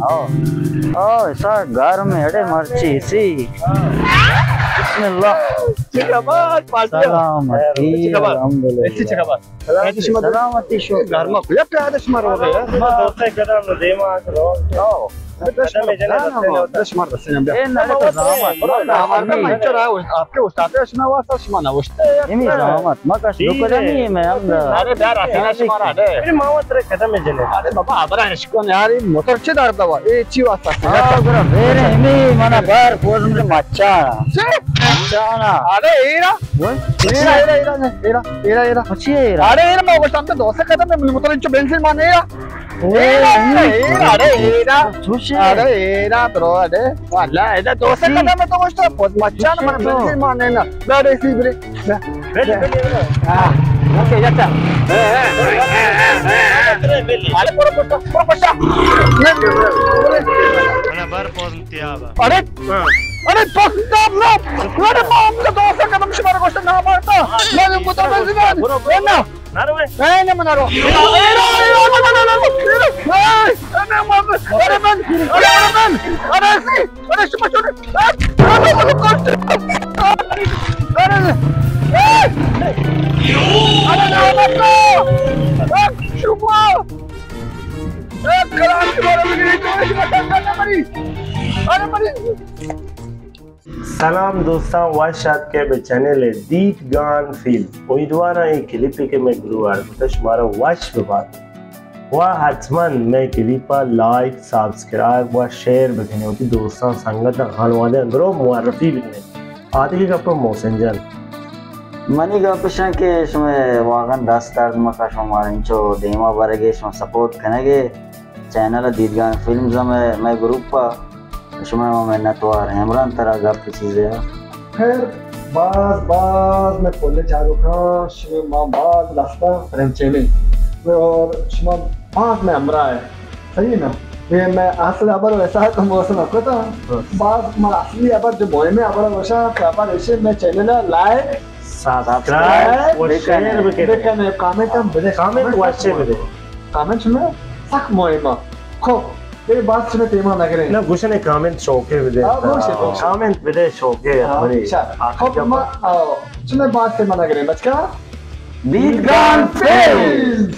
ہاں۔ او، ایسا گرم ہے، اڑے مرچی سی۔ بسم اللہ۔ سلامتی، الحمدللہ۔ سلامتی شو۔ گرما کجا پیاده شما رو گیا؟ ما دوسته کدم دیما کرو۔ او۔ اے نہ تو زحمت، ما زحمت۔ من چرا آپ کے استاد شما واسطہ شما نہ وشتے؟ امی زحمت، ما کش دو قدمی میں ہم دا۔ ارے بیار، اصلا شما را دے۔ ما وتر قدم جنے۔ ارے بابا، ابرا اشکون یار، اے موتر چه درد دوا؟ اے چی واسطہ؟ آ، گرا بیر امی منا بار پوزم مچا۔ چه؟ مچا نا۔ ارے ایرا۔ ایرا، ایرا، ایرا، ایرا، ایرا، ایرا۔ اچھی ہے ایرا۔ ارے ایرا، ما گوشت ہم تو دوسته قدم ہے، من مطلب انچو بنزین مانے ایرا۔ ایرا، ایرا، ارے ایرا۔ تو چوش ہے۔ ارے ایرا، برو، ارے۔ واللہ، ایرا دوسته قدم ہے تو گوشت، پوز مچان من بنزین مانے نا۔ ارے سی برے۔ ہاں، اوکے، جاتا۔ ارے، برو پٹا، برو پٹا۔ منا بار پوز تیابا۔ ارے، ارے، پکتا نہ۔ ارے، ما ہم تو دوسته قدم شمارا گوشت نہ مارتا۔ من مطمئن نہ۔ نہ روے۔ نہ، نہ، من نہ رو۔ ارے، ارے، ارے، ارے، ارے، ارے، من، ارے، ارے، من، ارے، ارے، سی، ارے، شما چون، ارے، ارے، ارے، ارے، ارے، ارے، ارے، شما۔ اے کلام کی بارے میں نہیں تو، اس میں ٹکر نہ مری۔ ارے، مری۔ سلام دوستاں، وش آتکے بہ چینل دیدگان فلم۔ امیدواراں اے کلپے کہ مئے گروہ اڈ کتہ شمارا وش ببات و حتماً مئے کلپ ء لائک، سبسکرائب و شیئر بکنے، وتی دوستاں، سنگتاں، خانوادہ اندرو معرفی بکنے۔ آتکے گپ محسن جان۔ منی گپ اشاں کہ شمئے واقعاً دست درد مکا، شما مارا انچو دیما برگے، شما سپورٹ کنگے۔ چینل دیدگان فلمز ہم ہے، مئے گروپ ء شمئے ما منتوار ہیں۔ عمران، ترا گپ چیزے آ؟ خیر، باز باز مئے پلیں چاروکاں، شمئے ما باز لستا پریم چینے اور شما باز مئے ہمراہ ہے، صحیح نا؟ یہ مئے اصل ہبر ویسا تو موسم کتا، باز ما اصلی ہبر جو مہمیں ہبر وشا کہ ہبر ایشے مئے چینل لائک سبسکرائب و شیئر بکنے۔ بکنے، کامنٹ ہم بدے۔ کامنٹ وشے بدے۔ کامنٹ شما سک مہمہ۔ خب، اے بات شما تیما نگریں۔ نہ، گوشنے کامنٹ شوقے بدے۔ ہاں، گوشے، گوشے۔ کامنٹ بدے شوقے، ہاں، منی۔ اچھا۔ آخر خب، جب ما، آ، شما بات تیما نگریں، بچکا؟ دیدگان فلمز۔